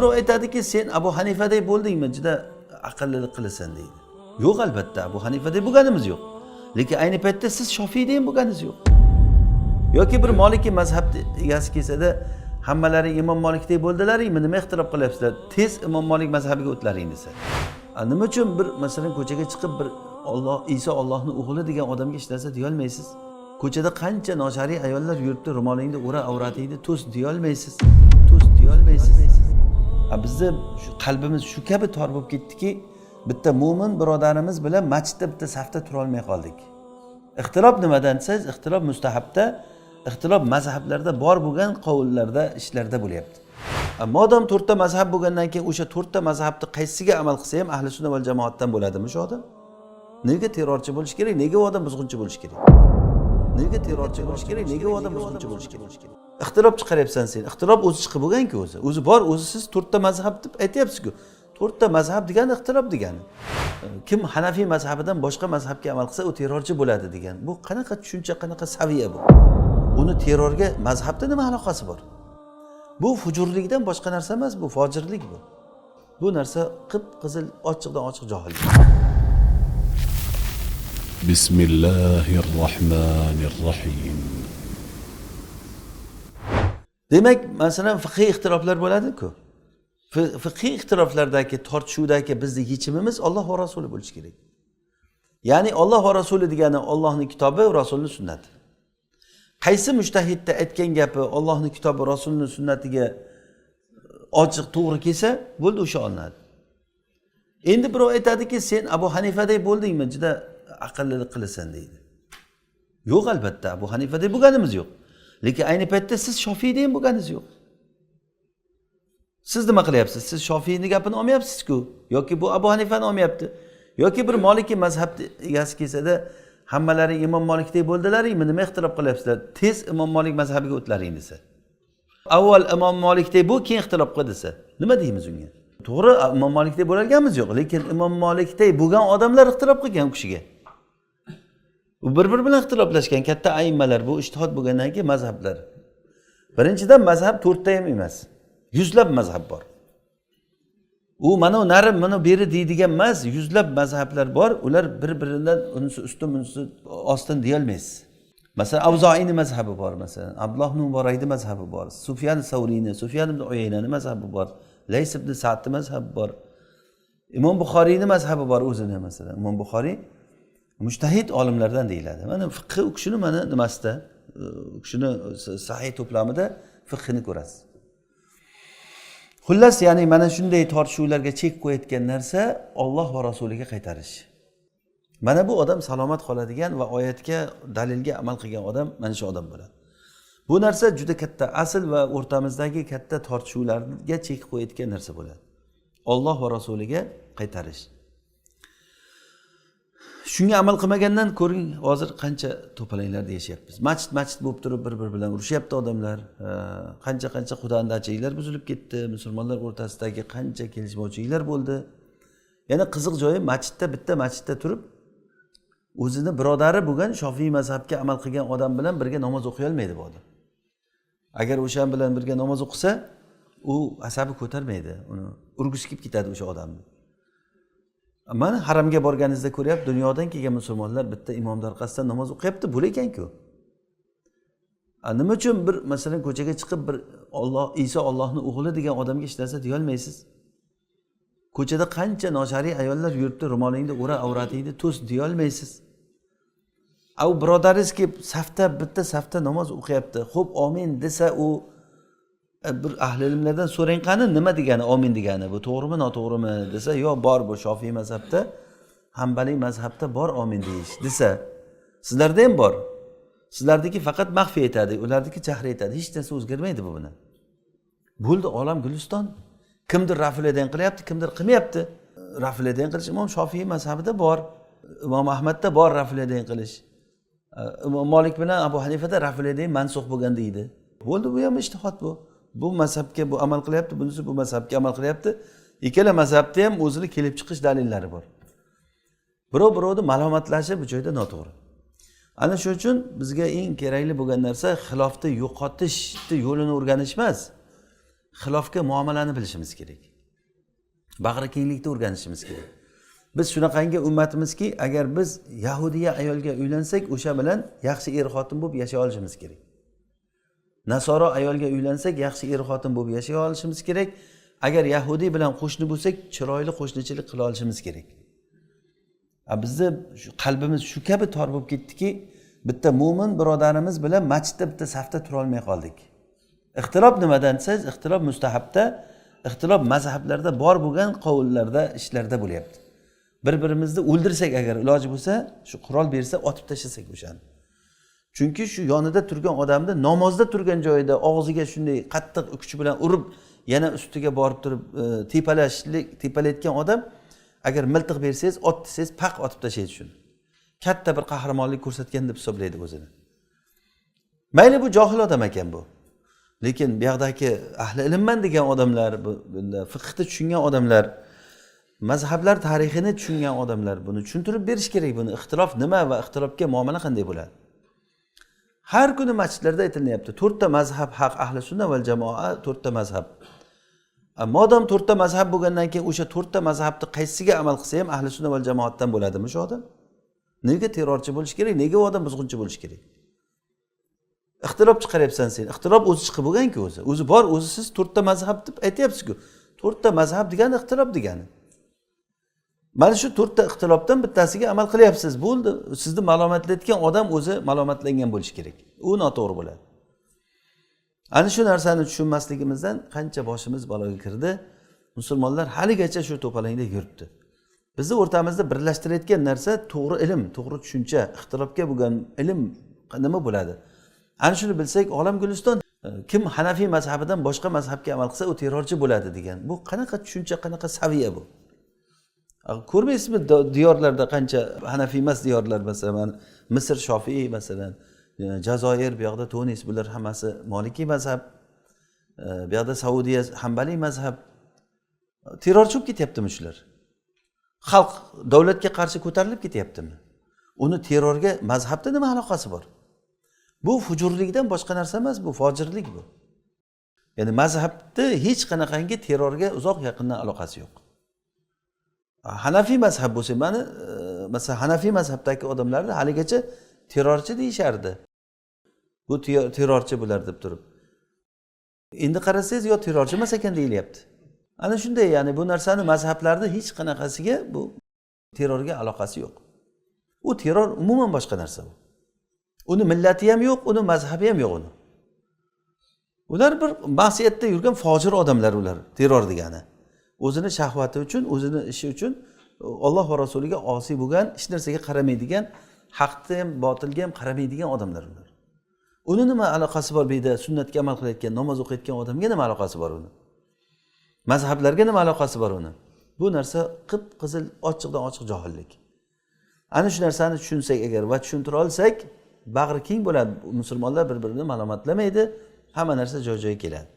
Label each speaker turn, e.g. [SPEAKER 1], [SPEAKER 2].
[SPEAKER 1] Birov aytadiki, sen Abu Hanifadek bo'ldingmi, juda aqllilik qilasan deydi. Yo'q, albatta Abu Hanifadek bo'lganimiz yo'q. Lekin ayni paytda siz Shofiydek ham bo'lganingiz yo'q. Yoki bir Moliki mazhab egasi kelsada, hammalaring Imom Molikdek bo'ldilaringmi, nima ixtilof qilyapsizlar, tez Imom Molik mazhabiga o'tlaring desa. Nima uchun bir masalan ko'chaga chiqib bir Olloh Iso Ollohni o'g'li degan odamga hech narsa deyolmaysiz? Ko'chada qancha noshariy ayollar yuribdi, ro'molingni o'ra, avratingni to's deyolmaysiz. To's deyolmaysiz. Bizni shu qalbimiz shu kabi tor bo'lib ketdiki, bitta mo'min birodarimiz bilan masjidda bitta safda turolmay qoldik. Ixtilof nimadan desangiz, ixtilof mustahabda, ixtilof mazhablarda bor bo'lgan qovullarda, ishlarda bo'lyapti. Modam to'rtta mazhab bo'lgandan keyin o'sha to'rtta mazhabni qaysisiga amal qilsa ham ahli sunna val jamoatdan bo'ladimi shu odam? Nega terrorchi bo'lishi kerak? Nega u odam buzg'unchi bo'lishi kerak? Nega terrorchi bo'lishi kerak? Nega u odam buzg'unchi bo'lishi kerak? Ixtilof chiqaryapsan sen. Ixtilof o'zi chiqib bo'lgan-ku o'zi. O'zi bor, o'zi siz to'rtta mazhab deb aytyapsiz-ku. To'rtta mazhab degani ixtilof degani. Kim Hanafiy mazhabidan boshqa mazhabga amal qilsa, u terrorchi bo'ladi degan. Bu qanaqa tushuncha, qanaqa saviya bu? Uni terrorga mazhabda nima aloqasi bor? Bu fujurlikdan boshqa narsa emas, bu fojirlik bu. Bu narsa qip-qizil, ochiqdan ochiq johillik.
[SPEAKER 2] Bismillahirrohmanirrohim.
[SPEAKER 1] Demak, masalan, fiqhiy ixtiloflar bo'ladi-ku. Fiqhiy ixtiloflardagi tortishuvdagi bizni yechimimiz Alloh va Rasuli bo'lishi kerak. Ya'ni Alloh va Rasuli degani Allohning kitobi, Rasulning sunnati. Qaysi mujtahidda aytgan gapi Allohning kitobi, Rasulning sunnatiga ochiq to'g'ri kelsa, bo'ldi, o'sha olinadi. Endi birov aytadiki, sen Abu Hanifadek bo'ldingmi, juda aqllilik qilasan deydi. Yo'q, albatta Abu Hanifadek bo'lganimiz yo'q. Lekin ayni paytda siz Shofiydek ham bo'lganingiz yo'q. Siz nima qilyapsiz? Siz Shofiyni gapini olmayapsiz-ku, yoki bu Abu Hanifani olmayapti. Yoki bir Moliki mazhab egasi kelsada, hammalaring Imom Molikdek bo'ldilaringmi, nima ixtilof qilyapsizlar, tez Imom Molik mazhabiga o'tlaring desa. Avval Imom Molikdek bu, keyin ixtilof qil desa, nima deymiz unga? To'g'ri, Imom Molikdek bo'lganimiz yo'q, lekin Imom Molikdek bo'lgan odamlar ixtilof qilgan u kishiga. U bir-biri bilan ixtiloflashgan katta aimmalar, bu ijtihod bo'lgandan keyin mazhablar. Birinchidan mazhab to'rtta ham emas. Yuzlab mazhab bor. U mana nari, mana beri deydigan emas, yuzlab mazhablar bor. Ular bir-biridan unisi ustun, bunisi ostin deyolmaysiz. Masalan, Avzoiyni mazhabi bor, masalan, Abdulloh ibn Muborakning mazhabi bor, Sufyan Savriyni, Sufyan ibn Uyaynani mazhabi bor, Lays ibn Sa'dni mazhabi bor. Imom Buxoriyning mazhabi bor o'zini, masalan. Imom Buxoriy mujtahid olimlardan deyiladi. Mana fiqh u kishini mana nimasida, u kishini sahih to'plamida fiqhini ko'rasiz. Xullas, ya'ni mana shunday tortishuvlarga chek qo'yayotgan narsa Alloh va Rasuliga qaytarish. Mana bu odam salomat qoladigan va oyatga, dalilga amal qilgan odam mana shu odam bo'ladi. Bu narsa juda katta asl va o'rtamizdagi katta tortishuvlarga chek qo'yayotgan narsa bo'ladi. Alloh va Rasuliga qaytarish. Shunga amal qilmagandan ko'ring, hozir qancha to'polanglarda yashayapmiz. Masjid masjid bo'lib turib bir-biri bilan urushyapti odamlar. Qancha qancha xudandachiliklar buzilib ketdi, musulmonlar o'rtasidagi qancha kelishmovchiliklar bo'ldi. Yana qiziq joyi, masjidda, bitta masjidda turib o'zini birodari bo'lgan Shofiy mazhabga amal qilgan odam bilan birga namoz o'qiy olmaydi bu odam. Agar o'sha bilan birga namoz o'qisa, u asabi ko'tarmaydi, uni urgisi kelib ketadi o'sha odamni. Mana haramga borganingizda ko'ryapti, dunyodan kelgan musulmonlar bitta imomni orqasidan namoz o'qiyapti, bo'lar ekan-ku. Nima uchun bir masalan ko'chaga chiqib bir Olloh Iso Ollohni o'g'li degan odamga hech narsa deyolmaysiz? Ko'chada qancha noshariy ayollar yuribdi, ro'molingni o'ra, avratingni to's deyolmaysiz. U birodaringiz kelib safda, bitta safda namoz o'qiyapti, xo'p omin desa, u bir ahli ilmlardan so'rang, qani nima degani omin degani, bu to'g'rimi noto'g'rimi desa, yo'q bor, bu Shofiy mazhabda, Hambaliy mazhabda bor omin deyish desa, sizlarda ham bor, sizlarniki faqat maxfiy aytadi, ularniki jahriy aytadi, hech narsa o'zgarmaydi bu bilan. Bo'ldi, olam guliston. Kimdir rafil qilyapti, kimdir qilmayapti. Rafil qilish Imom Shofiy mazhabida bor, Imom Ahmadda bor rafil qilish. Imom Molik bilan Abu Hanifada rafil mansux bo'lgan deydi. Bo'ldi, bu ham ijtihod bu. Bu mazhabga bu amal qilyapti, bunisi bu mazhabga amal qilyapti. Ikkala mazhabda ham o'zini kelib chiqish dalillari bor. Birov birovni malomatlashi bu joyda noto'g'ri. Ana shuning uchun bizga eng kerakli bo'lgan narsa xilofni yo'qotishni yo'lini o'rganish emas. Xilofga muomalani bilishimiz kerak. Bag'ri kenglikni o'rganishimiz kerak. Biz shunaqangi ummatimizki, agar biz yahudiya ayolga uylansak, o'sha bilan yaxshi er xotin bo'lib yashay olishimiz kerak. Nasoro ayolga uylansak, yaxshi er xotin bo'lib yashay olishimiz kerak. Agar yahudiy bilan qo'shni bo'lsak, chiroyli qo'shnichilik qila olishimiz kerak. Bizni qalbimiz shu kabi tor bo'lib ketdiki, bitta mo'min birodarimiz bilan masjidda bitta safda turolmay qoldik. Ixtilof nimadan desangiz, ixtilof mustahabda, ixtilof mazhablarda bor bo'lgan qovullarda, ishlarda bo'lyapti. Bir birimizni o'ldirsak, agar iloji bo'lsa, shu qurol bersa otib tashlasak o'shani. Chunki shu yonida turgan odamni namozda turgan joyida og'ziga shunday qattiq kuch bilan urib, yana ustiga borib turib tepalayotgan odam, agar miltiq bersangiz, ot desangiz, paq otib tashlaydi shuni. Katta bir qahramonlik ko'rsatgan deb hisoblaydi o'zini. Mayli, bu johil odam ekan bu. Lekin bu yoqdagi ahli ilmman degan odamlar, bunda fiqhni tushungan odamlar, mazhablar tarixini tushungan odamlar buni tushuntirib berish kerak. Buni ixtilof nima va ixtilofga muomala qanday bo'ladi? Har kuni masjidlarda aytilyapti, to'rtta mazhab haq, ahli sunna val jamoa to'rtta mazhab. Modam to'rtta mazhab bo'lgandan keyin o'sha to'rtta mazhabni qaysisiga amal qilsa ham ahli sunna val jamoatdan bo'ladimi shu odam? Nega terrorchi bo'lishi kerak? Nega u odam buzg'unchi bo'lishi kerak? Ixtilof chiqaryapsan sen. Ixtilof o'zi chiqib bo'lganku o'zi. O'zi bor, o'zi siz to'rtta mazhab deb aytyapsiz-ku. To'rtta mazhab degani ixtilof degani. Mana shu to'rtta ixtilofdan bittasiga amal qilyapsiz. Bo'ldi. Sizni malomatlayotgan odam o'zi malomatlangan bo'lishi kerak. U noto'g'ri bo'ladi. Ana shu narsani tushunmasligimizdan qancha boshimiz baloga kirdi. Musulmonlar haligacha shu to'palangda yuribdi. Bizni o'rtamizda birlashtirayotgan narsa to'g'ri ilm, to'g'ri tushuncha, ixtilofga bo'lgan ilm nima bo'ladi? Ana shuni bilsak, olam guliston. Kim Hanafiy mazhabidan boshqa mazhabga amal qilsa, u terrorchi bo'ladi degan. Bu qanaqa tushuncha, qanaqa saviya bu? Ko'rmaysizmi diyorlarda qancha Hanafiy emas diyorlar, masalan, Misr Shofiy, masalan, Jazoir, bu yoqda Tunis, bular hammasi Molikiy mazhab. Bu yoqda Saudiya Hanbaliy mazhab. Terrorchi bo'lib ketyaptimi shular? Xalq davlatga qarshi ko'tarilib ketyaptimi? Uni terrorga mazhabda nima aloqasi bor? Bu fujurlikdan boshqa narsa emas, bu fojirlik bu. Ya'ni mazhabni hech qanaqangi terrorga uzoq yaqindan aloqasi yo'q. Hanafiy mazhab bo'lsa, mani masalan Hanafiy mazhabdagi odamlarni haligacha terrorchi deyishardi. Bu terrorchi bular deb turib. Endi qarasangiz, yo terrorchi emas ekan deyilyapti. Ana shunday, ya'ni bu narsani mazhablarni hech qanaqasiga bu terrorga aloqasi yo'q. U terror umuman boshqa narsa u. Uni millati ham yo'q, uni mazhabi ham yo'q uni. Ular bir ma'siyatda yurgan fojir odamlar ular, terror degani. O'zini shahvati uchun, o'zini ishi uchun Alloh va rasuliga osiy bo'lgan, hech narsaga qaramaydigan, haqni ham botilga ham qaramaydigan odamlar ular. Uni nima aloqasi bor bu yerda sunnatga amal qilayotgan, namoz o'qiyotgan odamga nima aloqasi bor uni? Mazhablarga nima aloqasi bor uni? Bu narsa qip-qizil, ochiqdan ochiq johillik. Ana shu narsani tushunsak agar va tushuntira olsak, bag'ri keng bo'ladi. Musulmonlar bir-birini malomatlamaydi, hamma narsa joy-joyiga keladi.